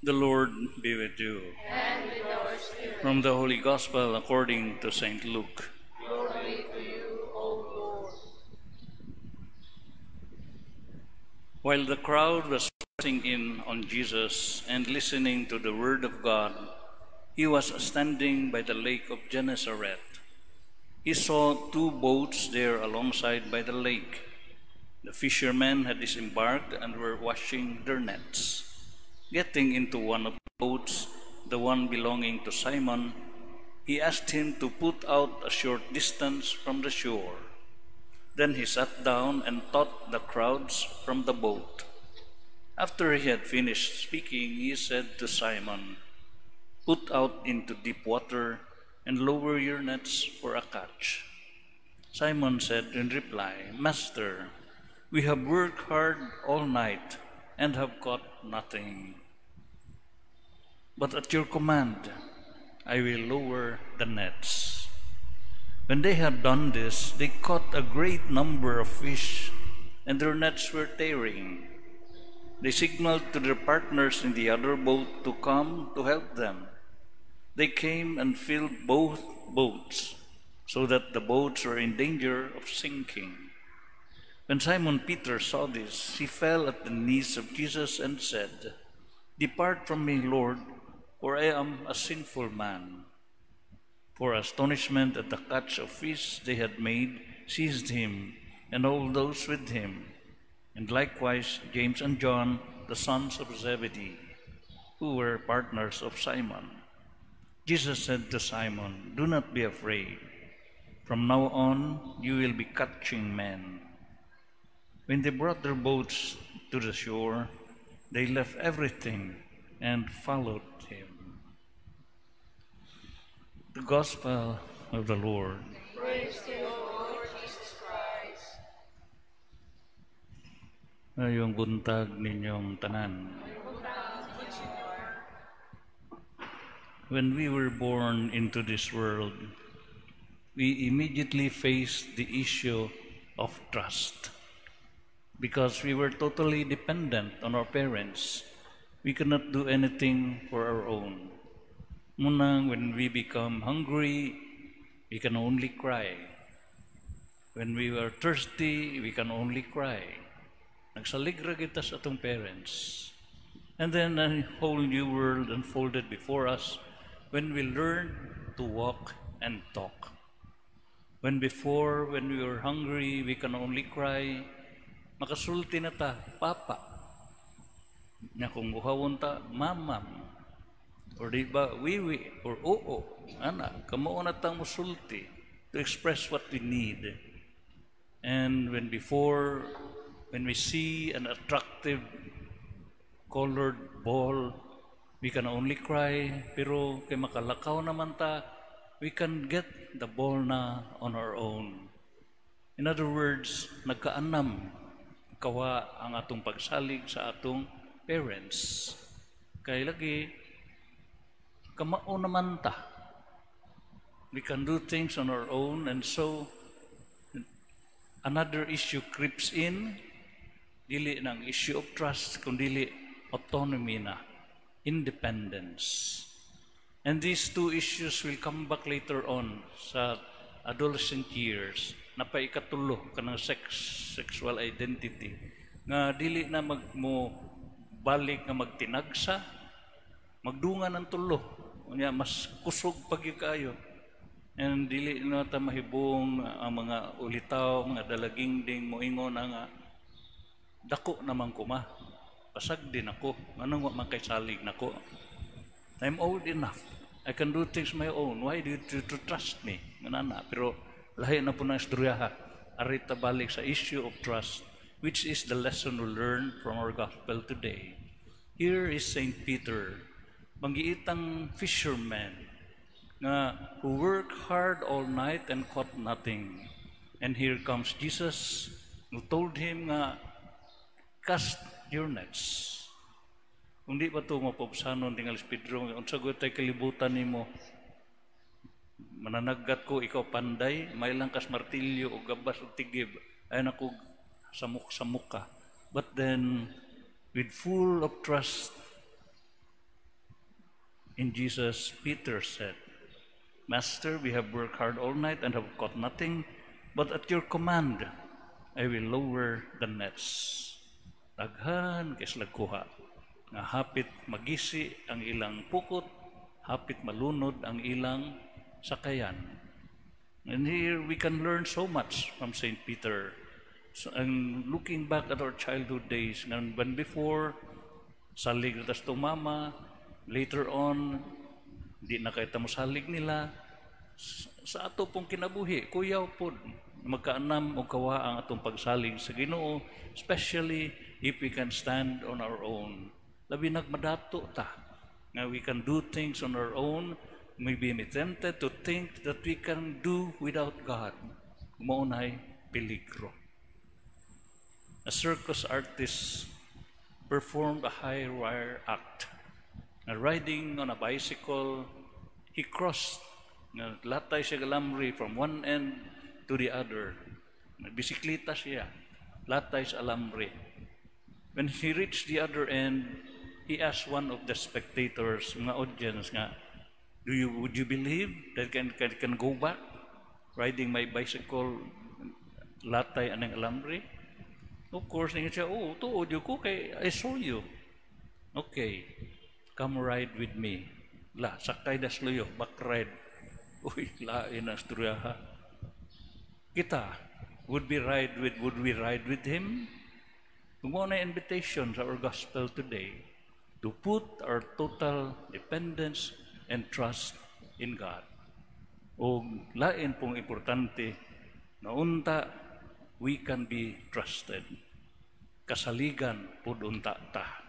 The Lord be with you. And with your spirit. From the Holy Gospel according to St. Luke. Glory to you, O Lord. While the crowd was pressing in on Jesus and listening to the word of God, he was standing by the lake of Gennesaret. He saw two boats there alongside by the lake. The fishermen had disembarked and were washing their nets. Getting into one of the boats, the one belonging to Simon, he asked him to put out a short distance from the shore. Then he sat down and taught the crowds from the boat. After he had finished speaking, he said to Simon, "Put out into deep water and lower your nets for a catch." Simon said in reply, "Master, we have worked hard all night and have caught nothing. But at your command, I will lower the nets." When they had done this, they caught a great number of fish, and their nets were tearing. They signaled to their partners in the other boat to come to help them. They came and filled both boats, so that the boats were in danger of sinking. When Simon Peter saw this, he fell at the knees of Jesus and said, "Depart from me, Lord, for I am a sinful man." For astonishment at the catch of fish they had made seized him and all those with him, and likewise James and John, the sons of Zebedee, who were partners of Simon. Jesus said to Simon, "Do not be afraid. From now on, you will be catching men." When they brought their boats to the shore, they left everything and followed him. The Gospel of the Lord. Praise to you, Lord Jesus Christ. Maayong buntag ninyong tanan. When we were born into this world, we immediately faced the issue of trust. Because we were totally dependent on our parents, we could not do anything for our own. Mao nang when we become hungry, we can only cry. When we were thirsty, we can only cry. Nagsalig ra kita sa atong parents. And then a whole new world unfolded before us when we learned to walk and talk. When before, when we were hungry, we can only cry. Makasulti na ta, "Papa." Nya kung uhawon ta, "Mamam." Or di ba, "Wiwi," or "Oo." Ana, kamao na tang musulti to express what we need. And when before, when we see an attractive colored ball, we can only cry, pero kay makalakaw naman ta, we can get the ball na on our own. In other words, nagkaanam kawa ang atong pagsalig sa atong parents. Kay lagi, kamao naman ta. We can do things on our own, and so another issue creeps in, dili nang issue of trust, kundi autonomy na, independence. And these two issues will come back later on sa adolescent years na pa ikatulo kanang sexual identity nga dili na mag mo balik nga magtinagsa, magdungan ng tulo, unya mas kusog pag kayo, and dili na ta mahibong ang mga ulitaw, mga dalagingding moingon na nga dako naman ko ma, pasag din ako, nganong wa man kay salig nako? I'm old enough. I can do things my own. Why do you to trust me? Nana, pero lahi na po ng istoryaha. Ari ta balik sa issue of trust, which is the lesson we learn from our gospel today. Here is Saint Peter, manggiitang fisherman, nga who worked hard all night and caught nothing. And here comes Jesus, who told him nga, "Cast your nets." Kung di ba ito mapabsanon tingali si Pedro, unsa gud tay kalibutan nimo? Mananaggat ko, ikaw panday, may lang kas martilyo o gabas o tigib, ay naku, samok-samok ka. But then, with full of trust, In Jesus, Peter said, "Master, we have worked hard all night and have caught nothing, but at your command, I will lower the nets." Daghan kay sila kuha. Nga hapit magisi ang ilang pukot, hapit malunod ang ilang sakayan. And here we can learn so much from St. Peter. So, and looking back at our childhood days, nga when before, salig na tas mama, later on, di na kay ta mosalig nila. Sa ato pong kinabuhi, kuyaw pod, magkaanam o kawa ang atong pagsalig sa Ginoo, especially if we can stand on our own. Labi nag madato ta, nga we can do things on our own, we be tempted to think that we can do without God. Mao nay peligro. A circus artist performed a high wire act. Na riding on a bicycle, he crossed, nga latay siya alambre from one end to the other. Bisikleta siya, latay sa alambre. When he reached the other end, he asked one of the spectators, mga audience nga, Would you believe that can go back riding my bicycle latay anang alambre?" Of course, ningon siya, "Oh, tuod ko kay I saw you." "Okay, come ride with me." La, sakay das luyo, back ride. Uy, lain ang istorya ha. Kita, would we ride with him? Mao na invitation sa our gospel today to put our total dependence and trust in God. O lain pong importante na unta we can be trusted. Kasaligan pud unta ta.